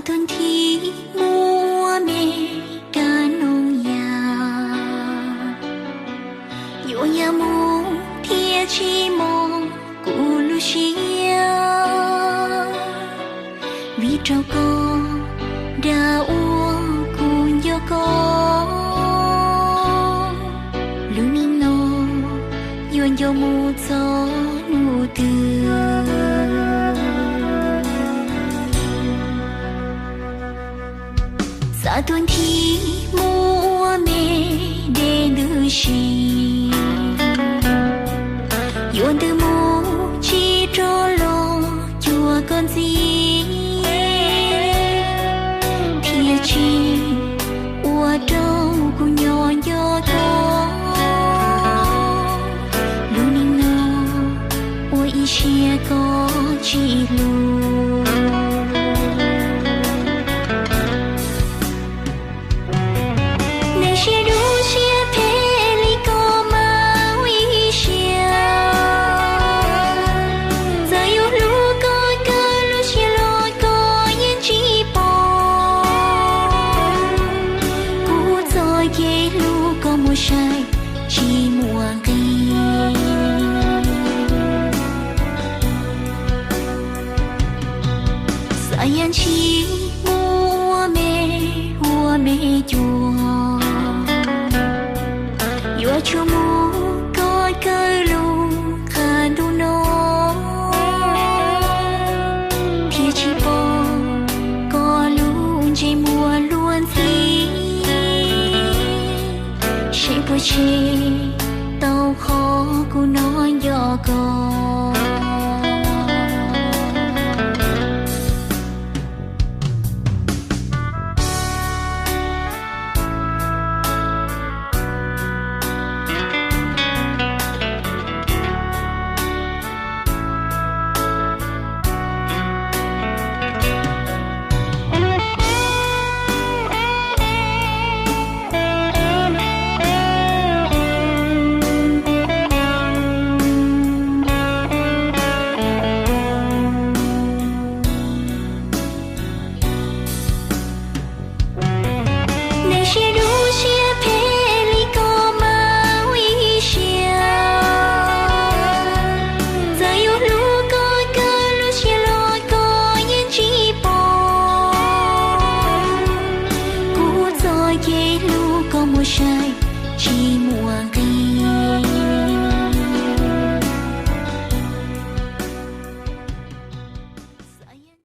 Tuag nthi muaj me kab noog yaj, yuav yaj mus thiaj tsis mos kuv lub siab. Vim rau koj dag ua kuv nco koj, lub neej no yuav nco mus txog hnub twg. Xav tuag nthi muab me de ntws si, yuav ntws mus tsis rov los cuag koj ntxiv, thiaj tsis ua rau kuv nyob nco koj. Lub neej no ua ib siab koj tsis hlub. Neeg siab dub siab phem li koj mas ua ib siab, txawm yuav hlub koj kawg lub siab los koj yeej tsis pom. Kuv txoj kev hlub koj muab saib tsis muaj nqis. Xav yam ntshis muab me ua me cuag, yuav tsum